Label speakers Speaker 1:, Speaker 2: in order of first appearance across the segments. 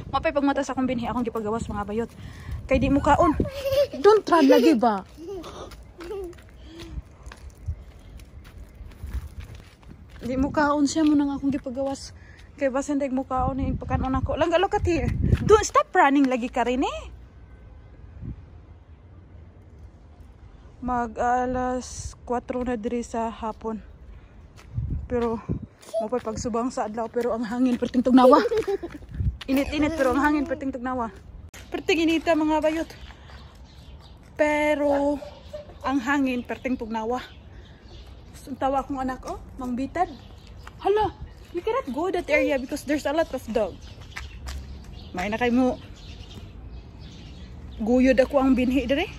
Speaker 1: Mapay pagmata sa akong binhi, akong gipagawas, mga bayot. Kay di mo kaon. Don't run lagi ba? Di mo kaon siya mo nang akong gipagawas. Kay basin dag mo kaon ni pakanon ako. Langga, look at here. Don't stop running lagi ka rin eh. Mag alas 4 na diri sa hapon. Pero mapay pagsubang sa adlaw pero ang hangin perting tugnawa. Init-init pero ang hangin perting tugnawa. Perting inita, mga bayot. Pero ang hangin perting tugnawa. Ang tawa akong anak, oh, mangbitad. Hala, you cannot go that area because there's a lot of dog. May na kay mo. Guyod ako ang binhi dire.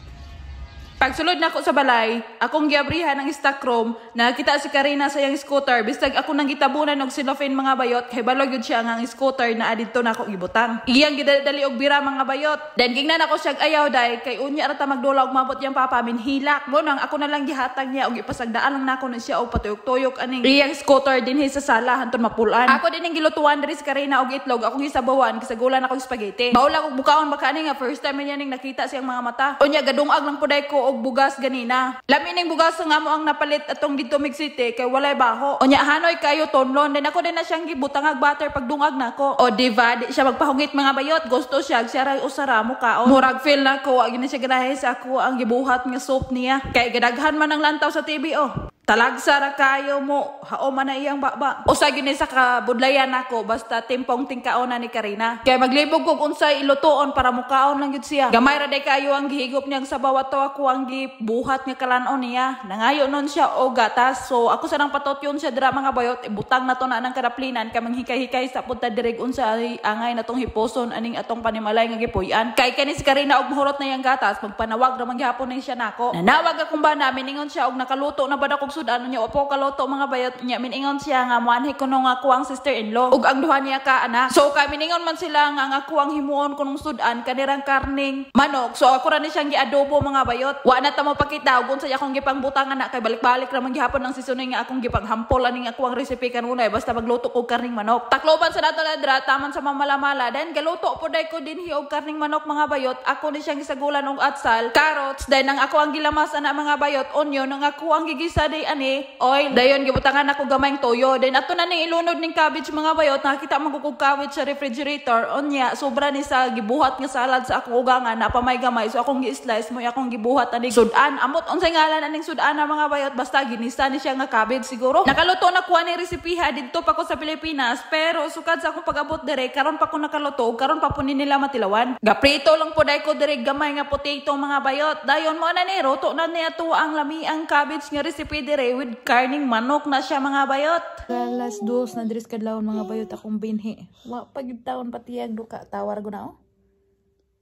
Speaker 2: Pagsulod nako sa balay, akong giabrihan ang stock room, nakita si Karina sa iyang scooter, bisag ako nang gitabunan og cellophane, mga bayot, kay balog yun siya nga ang scooter na adidto nako gibutang. Iyang gidali og bira, mga bayot. Then gingnan ako siya ayaw day, kay unya ra ta magdula og mabot iyang papa min hilak. Mo nang ako na lang gihatag niya og ipasagdaan lang nako na siya og patuyok-tuyok aning iyang scooter dinhi sa sala hanton mapulan. Ako din ang gilutuan diri si Karina og itlog, akong gisabawan kisagulan ako og spaghetti. Baula og bukaon baka ani nga first time niya ning nakita siyang mga mata. Unya gadungag lang puday ko og bugas ganina. Lami ning bugas nga mo ang napalit atong didto mig city kay walay baho. Unya hanoy kayo tonlon. Then ako din na siyang gibutangag butter pagdungag nako. O diva, di siya magpahungit, mga bayot. Gusto siya siya ray usara mo kaon. Murag feel nako wa gina siya ganahe sa ako ang gibuhat nga soup niya. Kay gadaghan man ang lantaw sa TV oh. Talagsa ra kayo mo, hao man na iyang baba. Usa gyud ni sa kabudlayan nako basta timpong tingkaon na ni Karina. Kay maglibog kog unsay ilutoon para mukaon lang gyud siya. Gamay ra day kayo ang gihigop niyang sabaw ato ako ang gibuhat nga kalanon niya. Nangayo nun siya og gatas. So ako sa nang patotyon siya dira, mga bayot, ibutang na to na nang kadaplinan kay manghikay-hikay sa punta direg unsa ay angay na tong hiposon aning atong panimalay nga gipuy-an. Kay kani si Karina og mahurot na iyang gatas, magpanawag ra man gihapon ni siya nako. Nanawag akong bana, miningon siya og nakaluto na ba og sudan niya opo kaloto, mga bayot. Niya miningon siya nga moanhi kuno nga ako ang sister-in-law ug ang duha niya ka anak. So kay miningon man sila nga ang ako ang himuon kunong sudan kanirang karning manok. So ako ra ni siyang giadobo, mga bayot. Wa na ta mo pakita ug unsay akong gipangbutangan na kay balik-balik ra man gihapon ang seasoning nga akong gipanghampol aning ako ang recipe kanunay basta magluto og karning manok. Takloban sa dato na dra taman sa mamalamala, then galuto po day ko dinhi og karning manok, mga bayot. Ako ni siyang gisagulan og atsal, carrots, then ang ako ang gilamas ana, mga bayot, onion, ang ako ang gigisa day ani oil. Dayon gibutangan ako gamayng toyo. Then ato na ning ilunod ning cabbage, mga bayot. Nakita man ko cabbage sa refrigerator. Unya sobra ni sa gibuhat nga salad sa akong ugangan na pamay gamay. So akong gi-slice mo akong gibuhat aning sudan. Amot unsay ngalan aning sudan na, mga bayot, basta ginisa ni siya nga cabbage siguro. Nakaluto na kuha ni resipiha didto pa ko sa Pilipinas, pero sukad sa akong pag-abot dire karon pa ko nakaluto, karon pa po ni nila matilawan. Gaprito lang po dai ko dire gamay nga potato, mga bayot. Dayon mo na ni roto na niya to ang lami ang cabbage nga recipe dire with karning manok na siya, mga bayot.
Speaker 1: Alas 2 na diri kadlawon, mga bayot, akong binhi. Wa pa gyud taon patiyag duka tawar ko na oh.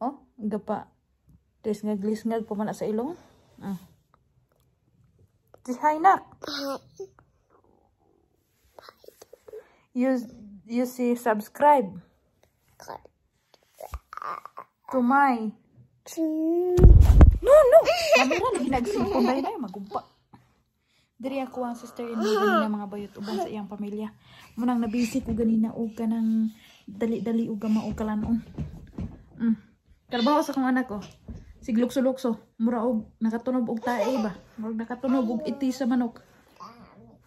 Speaker 1: Oh, gapa. Lisngag-lisngag pa man sa ilong. Ah. Say hi, nak. You say subscribe to my. No. Kamera lagi nagsilpon dahil na magumpa. Diri ako ang sister-in-law ganina, mga bayot, uban sa iyang pamilya. Munang nabisi ko ganina og kanang dali-dali og gama og kalanon. Trabaho sa akong anak ko. Siglukso-lukso, mura og nakatunob og tae ba. Murag nakatunob og iti sa manok.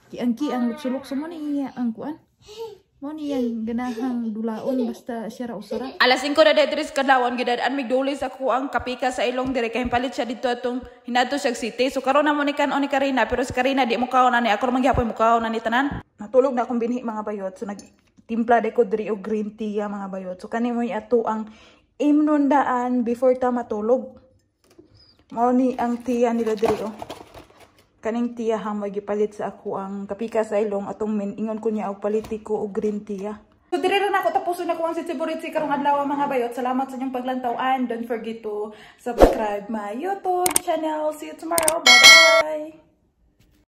Speaker 1: Kiang-kiang lukso-lukso mo ni iya ang kuan. Mo niyang ganahang dulaon basta siya ra usara.
Speaker 2: Alas 5 na diri kadlawon gidad-an migduli sa ako ang kapika sa ilong dire kay palit siya dito atong hinadto siya city. So karon na mo ni kan-on ni Karina, pero si Karina di mo kaon ani, ako ra man gihapon mo kaon ani tanan.
Speaker 1: Natulog na akong binhi, mga bayot. So nagtimpla de ko diri og green tea, mga bayot. So kani mo ato ang imnon daan before ta matulog. Mao ni ang tea nila diri oh. Kaning tea hang gipalit sa ako ang kapika sa ilong atong min ingon ko niya og paliti ko og green tea. So dire ra nako tapuson na ko ang sitsi karong adlaw, mga bayot. Salamat sa inyong paglantaw and don't forget to subscribe my YouTube channel. See you tomorrow. Bye bye.